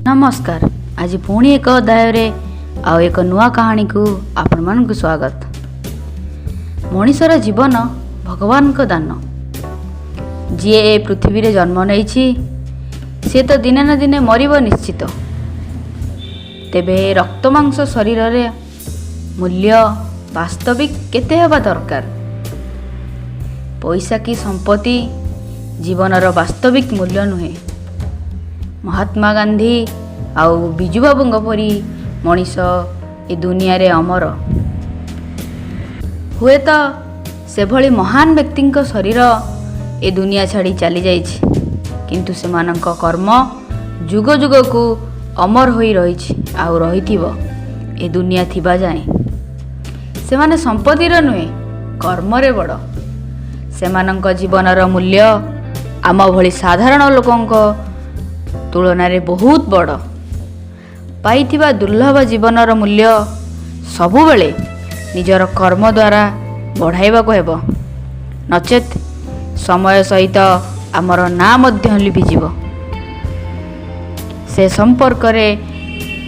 ନମସ୍କାର। ଆଜି ପୁଣି ଏକ ଅଧ୍ୟାୟରେ ଆଉ ଏକ ନୂଆ କାହାଣୀକୁ ଆପଣମାନଙ୍କୁ ସ୍ୱାଗତ। ମଣିଷର ଜୀବନ ଭଗବାନଙ୍କ ଦାନ। ଯିଏ ଏ ପୃଥିବୀରେ ଜନ୍ମ ନେଇଛି, ସିଏ ତ ଦିନେ ନା ଦିନେ ମରିବ ନିଶ୍ଚିତ। ତେବେ ଏ ରକ୍ତ ମାଂସ ଶରୀରରେ ମୂଲ୍ୟ ବାସ୍ତବିକ କେତେ ହେବା ଦରକାର? ପଇସା କି ସମ୍ପତ୍ତି ଜୀବନର ବାସ୍ତବିକ ମୂଲ୍ୟ ନୁହେଁ। ମହାତ୍ମା ଗାନ୍ଧୀ ଆଉ ବିଜୁବାବୁଙ୍କ ପରି ମଣିଷ ଏ ଦୁନିଆରେ ଅମର। ହୁଏତ ସେଭଳି ମହାନ ବ୍ୟକ୍ତିଙ୍କ ଶରୀର ଏ ଦୁନିଆ ଛାଡ଼ି ଚାଲିଯାଇଛି, କିନ୍ତୁ ସେମାନଙ୍କ କର୍ମ ଯୁଗ ଯୁଗକୁ ଅମର ହୋଇ ରହିଛି ଆଉ ରହିଥିବ ଏ ଦୁନିଆ ଥିବା ଯାଏଁ। ସେମାନେ ସମ୍ପତ୍ତିର ନୁହେଁ, କର୍ମରେ ବଡ଼। ସେମାନଙ୍କ ଜୀବନର ମୂଲ୍ୟ ଆମ ଭଳି ସାଧାରଣ ଲୋକଙ୍କ ତୁଳନାରେ ବହୁତ ବଡ଼। ପାଇଥିବା ଦୁର୍ଲଭ ଜୀବନର ମୂଲ୍ୟ ସବୁବେଳେ ନିଜର କର୍ମ ଦ୍ୱାରା ବଢ଼ାଇବାକୁ ହେବ, ନଚେତ୍ ସମୟ ସହିତ ଆମର ନାଁ ମଧ୍ୟ ଲିଭିଯିବ। ସେ ସମ୍ପର୍କରେ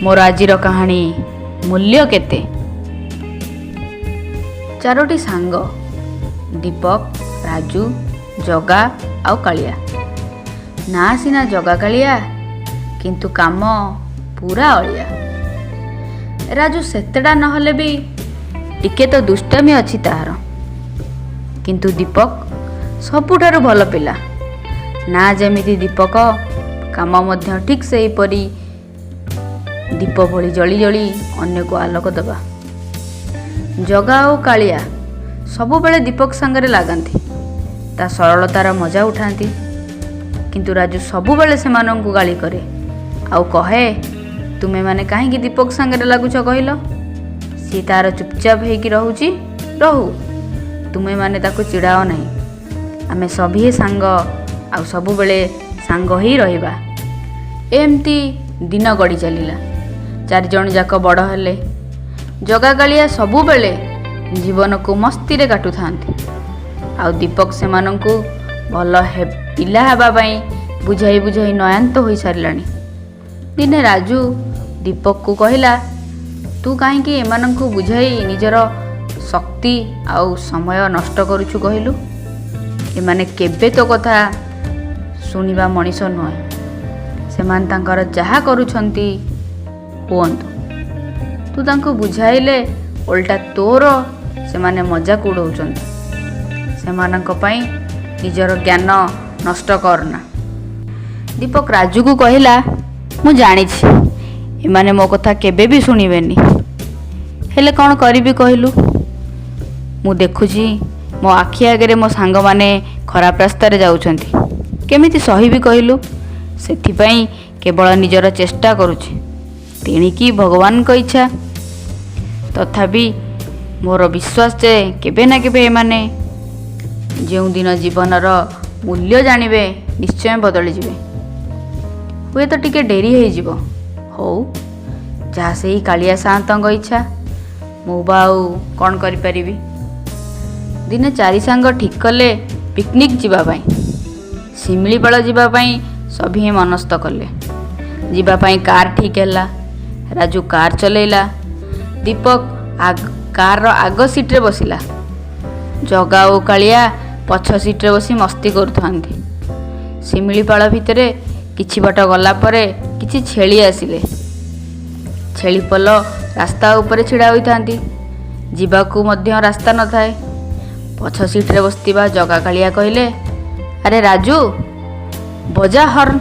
ମୋର ଆଜିର କାହାଣୀ, ମୂଲ୍ୟ କେତେ। ଚାରୋଟି ସାଙ୍ଗ, ଦୀପକ, ରାଜୁ, ଜଗା ଆଉ କାଳିଆ। ନାଁ ସିନା ଜଗା କାଳିଆ, କିନ୍ତୁ କାମ ପୁରା ଅଳିଆ। ରାଜୁ ସେତେଟା ନହେଲେ ବି ଟିକେ ତ ଦୁଷ୍ଟାମି ଅଛି ତାହାର। କିନ୍ତୁ ଦୀପକ ସବୁଠାରୁ ଭଲ ପିଲା। ନା ଯେମିତି ଦୀପକ, କାମ ମଧ୍ୟ ଠିକ୍ ସେହିପରି, ଦୀପ ଭଳି ଜଳି ଜଳି ଅନ୍ୟକୁ ଆଲୋକ ଦେବା। ଜଗା ଓ କାଳିଆ ସବୁବେଳେ ଦୀପକ ସାଙ୍ଗରେ ଲାଗନ୍ତି, ତା ସରଳତାର ମଜା ଉଠାନ୍ତି। କିନ୍ତୁ ରାଜୁ ସବୁବେଳେ ସେମାନଙ୍କୁ ଗାଳି କରେ ଆଉ କହେ, "ତୁମେମାନେ କାହିଁକି ଦୀପକ ସାଙ୍ଗରେ ଲାଗୁଛ କହିଲ? ସିଏ ତାର ଚୁପଚାପ ହେଇକି ରହୁଛି, ରହୁ। ତୁମେମାନେ ତାକୁ ଚିଡ଼ାଅ ନାହିଁ। ଆମେ ସଭିଏଁ ସାଙ୍ଗ ଆଉ ସବୁବେଳେ ସାଙ୍ଗ ହେଇ ରହିବା।" ଏମିତି ଦିନ ଗଡ଼ି ଚାଲିଲା। ଚାରିଜଣ ଯାକ ବଡ଼ ହେଲେ। ଜଗା କାଳିଆ ସବୁବେଳେ ଜୀବନକୁ ମସ୍ତିରେ କାଟୁଥାନ୍ତି ଆଉ ଦୀପକ ସେମାନଙ୍କୁ ଭଲ ପିଲା ହେବା ପାଇଁ ବୁଝାଇ ବୁଝାଇ ନୟାନ୍ତ ହୋଇସାରିଲାଣି। ଦିନେ ରାଜୁ ଦୀପକକୁ କହିଲା, "ତୁ କାହିଁକି ଏମାନଙ୍କୁ ବୁଝାଇ ନିଜର ଶକ୍ତି ଆଉ ସମୟ ନଷ୍ଟ କରୁଛୁ କହିଲୁ? ଏମାନେ କେବେ ତୋ କଥା ଶୁଣିବା ମଣିଷ ନୁହେଁ। ସେମାନେ ତାଙ୍କର ଯାହା କରୁଛନ୍ତି ହୁଅନ୍ତୁ। ତୁ ତାଙ୍କୁ ବୁଝାଇଲେ ଓଲଟା ତୋର ସେମାନେ ମଜାକ ଉଡ଼ାଉଛନ୍ତି। ସେମାନଙ୍କ ପାଇଁ ନିଜର ଜ୍ଞାନ ନଷ୍ଟ କରନା।" ଦୀପକ ରାଜୁକୁ କହିଲା, "ମୁଁ ଜାଣିଛି, ଏମାନେ ମୋ କଥା କେବେ ବି ଶୁଣିବେନି। ହେଲେ କ'ଣ କରିବି କହିଲୁ? ମୁଁ ଦେଖୁଛି ମୋ ଆଖି ଆଗରେ ମୋ ସାଙ୍ଗମାନେ ଖରାପ ରାସ୍ତାରେ ଯାଉଛନ୍ତି। କେମିତି ସହିବି କହିଲୁ? ସେଥିପାଇଁ କେବଳ ନିଜର ଚେଷ୍ଟା କରୁଛି। ତେଣିକି ଭଗବାନଙ୍କ ଇଚ୍ଛା। ତଥାପି ମୋର ବିଶ୍ୱାସ ଯେ କେବେ ନା କେବେ ଏମାନେ ଯେଉଁଦିନ ଜୀବନର ମୂଲ୍ୟ ଜାଣିବେ, ନିଶ୍ଚୟ ବଦଳିଯିବେ। ହୁଏତ ଟିକେ ଡେରି ହେଇଯିବ। ହଉ, ଯାହା ସେଇ କାଳିଆ ସାଆନ୍ତଙ୍କ ଇଚ୍ଛା, ମୁଁ ବା ଆଉ କ'ଣ କରିପାରିବି?" ଦିନେ ଚାରି ସାଙ୍ଗ ଠିକ୍ କଲେ ପିକନିକ୍ ଯିବା ପାଇଁ। ଶିମିଳିପାଳ ଯିବା ପାଇଁ ସଭିଏଁ ମନସ୍ଥ କଲେ। ଯିବା ପାଇଁ କାର୍ ଠିକ୍ ହେଲା। ରାଜୁ କାର୍ ଚଲେଇଲା। ଦୀପକ କାର୍ର ଆଗ ସିଟ୍ରେ ବସିଲା। ଜଗା ଓ କାଳିଆ ପଛ ସିଟ୍ରେ ବସି ମସ୍ତି କରୁଥାନ୍ତି। ଶିମିଳିପାଳ ଭିତରେ କିଛି ବାଟ ଗଲା ପରେ କିଛି ଛେଳି ଆସିଲେ। ଛେଳି ପଲ ରାସ୍ତା ଉପରେ ଛିଡ଼ା ହୋଇଥାନ୍ତି। ଯିବାକୁ ମଧ୍ୟ ରାସ୍ତା ନଥାଏ। ପଛ ସିଟ୍ରେ ବସିଥିବା ଜଗା କାଳିଆ କହିଲେ, "ଆରେ ରାଜୁ, ବଜା ହର୍ନ।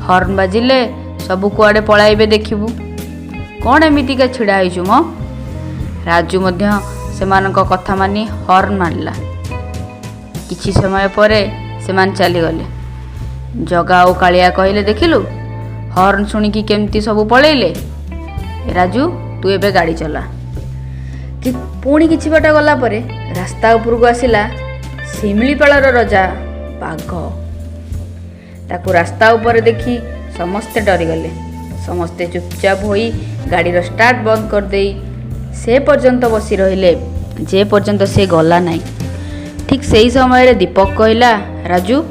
ହର୍ନ ବାଜିଲେ ସବୁ କୁଆଡ଼େ ପଳାଇବେ ଦେଖିବୁ। କ'ଣ ଏମିତିକା ଛିଡ଼ା ହେଇଛୁ ମ?" ରାଜୁ ମଧ୍ୟ ସେମାନଙ୍କ କଥା ମାନି ହର୍ନ ମାରିଲା। କିଛି ସମୟ ପରେ ସେମାନେ ଚାଲିଗଲେ। ଜଗା ଓ କାଳିଆ କହିଲେ, "ଦେଖିଲୁ, ହର୍ନ ଶୁଣିକି କେମିତି ସବୁ ପଳେଇଲେ। ରାଜୁ, ତୁ ଏବେ ଗାଡ଼ି ଚଲା।" କି ପୁଣି କିଛି ବାଟ ଗଲା ପରେ ରାସ୍ତା ଉପରକୁ ଆସିଲା ଶିମିଳିପାଳର ରଜା ବାଘ। ତାକୁ ରାସ୍ତା ଉପରେ ଦେଖି ସମସ୍ତେ ଡରିଗଲେ। ସମସ୍ତେ ଚୁପଚାପ ହୋଇ ଗାଡ଼ିର ଷ୍ଟାର୍ଟ ବନ୍ଦ କରିଦେଇ ସେ ପର୍ଯ୍ୟନ୍ତ ବସି ରହିଲେ, ଯେ ପର୍ଯ୍ୟନ୍ତ ସେ ଗଲା ନାହିଁ। ଠିକ୍ ସେଇ ସମୟରେ ଦୀପକ କହିଲା, "ରାଜୁ,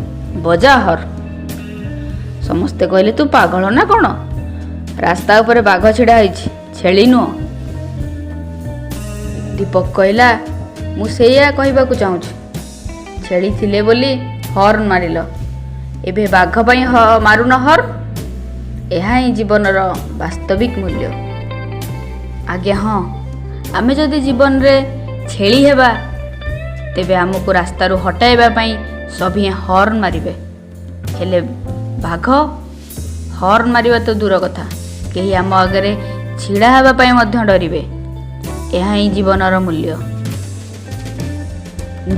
ବଜା ହର୍ନ।" ସମସ୍ତେ କହିଲେ, ତୁ ପାଗଳ ନା କ'ଣ? ରାସ୍ତା ଉପରେ ବାଘ ଛିଡ଼ା ହେଇଛି, ଛେଳି ନୁହଁ। ଦୀପକ କହିଲା, ମୁଁ ସେଇଆ କହିବାକୁ ଚାହୁଁଛି। ଛେଳି ଥିଲେ ବୋଲି ହର୍ନ ମାରିଲ, ଏବେ ବାଘ ପାଇଁ ମାରୁନ ହର୍ନ। ଏହା ହିଁ ଜୀବନର ବାସ୍ତବିକ ମୂଲ୍ୟ। ଆଜ୍ଞା ହଁ, ଆମେ ଯଦି ଜୀବନରେ ଛେଳି ହେବା, ତେବେ ଆମକୁ ରାସ୍ତାରୁ ହଟାଇବା ପାଇଁ ସଭିଏଁ ହର୍ନ ମାରିବେ। ହେଲେ ବାଘ ହର୍ନ ମାରିବା ତ ଦୂର କଥା, କେହି ଆମ ଆଗରେ ଛିଡ଼ା ହେବା ପାଇଁ ମଧ୍ୟ ଡରିବେ। ଏହା ହିଁ ଜୀବନର ମୂଲ୍ୟ।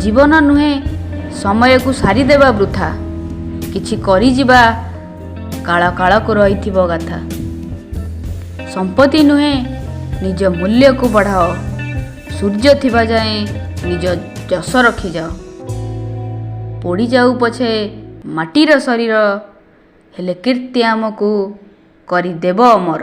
ଜୀବନ ନୁହେଁ ସମୟକୁ ସାରିଦେବା ବୃଥା, କିଛି କରିଯିବା କାଳ କାଳକୁ ରହିଥିବ ଗାଥା। ସମ୍ପତ୍ତି ନୁହେଁ, ନିଜ ମୂଲ୍ୟକୁ ବଢ଼ାଅ, ସୂର୍ଯ୍ୟ ଥିବା ଯାଏଁ ନିଜ ଯଶ ରଖିଯାଅ। ପୋଡ଼ିଯାଉ ପଛେ ମାଟିର ଶରୀର, ହେଲେ କୀର୍ତ୍ତି ଆମକୁ କରିଦେବ ଅମର।